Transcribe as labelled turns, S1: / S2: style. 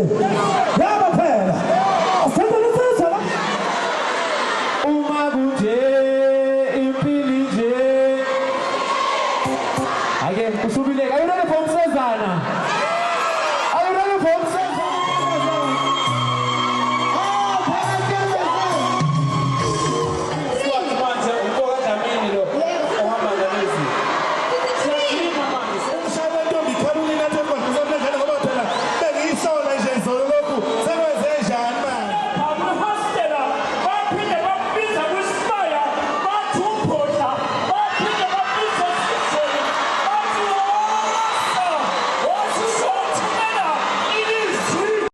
S1: Angithi yabo phela asithathe insizwa la.
S2: Uma kunje impilo nje. Ake usubileke. Are you ready for umsezana?